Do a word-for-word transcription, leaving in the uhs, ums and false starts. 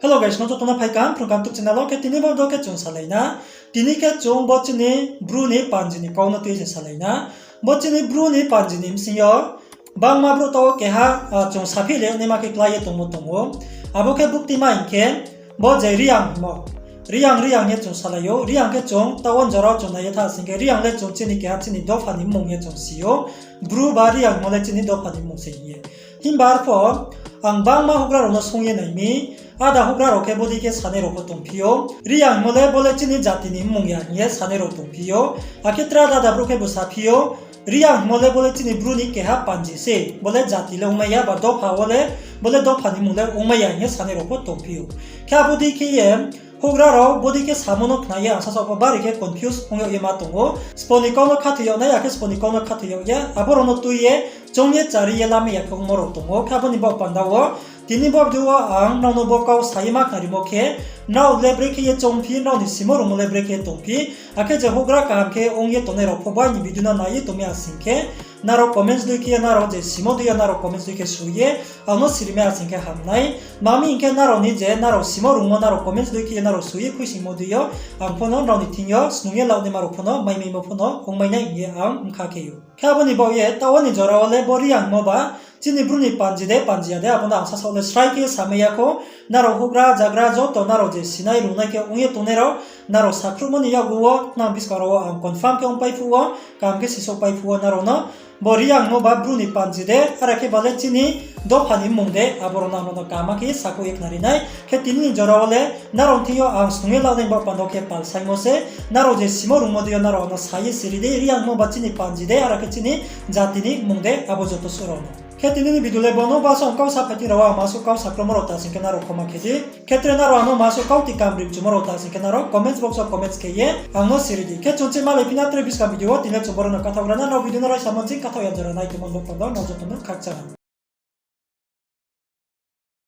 Hello guys, no joto no phai kaham, phrung kaham YouTube channel wo. Khe tini bo video khe chung salai na. Tini khe chung bo chini Bru ni panji ni kau no tui se salai na. Bo chini Bru ni panji ni bsing yo bangma brouh taoh wo keha, chung saphi le naima khe klái ye tongmo tong ou. Abo khe buktima hing khe, bo je Reang hingmo, Reang, Reang ye chung salai ou. Reang khe chung taoh wo jora wo chung nai ye tha sing khe, Reang le chung chini keha chini dopha ni mmung ye chung si ou. Bru ba Reang hingmo le chini dopha ni mmung se hing ye. Himba arpho ang bangma houhgra rao no sung ye nai mi, áda houhgra rao khe bodei khe sanai rao pho tongphi ou. Reang hingmo le bo le chini jati ni mmung ya hing ye sanai rao tongphi ou. Akhe tre áda áda brouh khe bo saphi ou, Reang hingmo le bo le chini Bru ni keha panji se, bo le jati le ongmai ya, ba dopha wo le, bo le dopha ni mmung le ongmai ya hing ye sanai rao pho tongphi ou. Khe abo dei khe ye houhgra rao bodei khe samo no khna ye ang sasaoh pho bari khe confuse ong yag ye ma tong ou. Sbo ni kau no khathoi yag nai, akhe sbo ni kau no khathoi yag ya, abo rao no tui ye, choung ye, chari ye lamai ya khe ongmo rao tong ou. Khe abo ni baoh panda wo, tini bo video wo ang nrao no bo kau sa ye ma khnarimo khe, nrao le brekhe ye choungphi, nrao ni simo rungmo le brekhe ye tongphi, akhe je houhgra kaham khe ong ye tongnai rao pho bo aini video no nai ye tongmi ya sing khe, nrao comments dei khe ye nrao je simo dei yo nrao comments dei khe soi ye, ang no sirimai ya sing khe ham nai. Tma mi hing khe nrao ni je nrao simo rungmo nrao comments dei khe ye nrao soi ye khuisoingmo dei yo, ang pho no nrao ni thing yo snung ye laonaima rao pho no maimaimo pho no ongmai nai hing ye ang bkha khe ou. Khe abo ni baoh ye taoh wo ni jora wo le bo Reang hingmo ba chini Bru ni panji de panji ya de, abo no ang sasaoh le srai khe samai ya khou. Nrao houhgra jagra joto nrao je sinai rungnai khe ong ye tongnai rao, nrao sakhruhmo ni yakgu wo, nang buskang rao wo ang confirm khe ongpai phuh wo, kaham khe sisouhpai phuh wo nrao no, bo Reang hingmo ba Bru ni panji de, are khe ba le chini dopha ni mmung de, abo rao no ang nrao no kaham khe sakhouh ye khnari nai. Khe tini ni jora wo le nrao ni thing yo ang snung ye laonai baoh panda wo khe pal saingmo se, nrao je simo rungmo dei yo nrao ang no sa ye siri di, Reang hingmo ba chini panji de, are khe chini jati ni mmung de, abo joto suh rao no. Khe tini ni video le bo no, ba song kau sa phai thing rao wo ang ma suh kau sakromo rao ta sing khe nrao khoma khe di. Khe tre nrao ang no ma suh kau tikam rimchumo rao ta sing khe nrao comments box wo comments khe ye ang no siri di. Khe chung chi malai phi na tre buskang video wo, tini le chung boro no kathaoh ra na, nrao video no raisamo ching kathaoh ya jora nai tongmo baoh panda wo nrao joto no khakchang ha.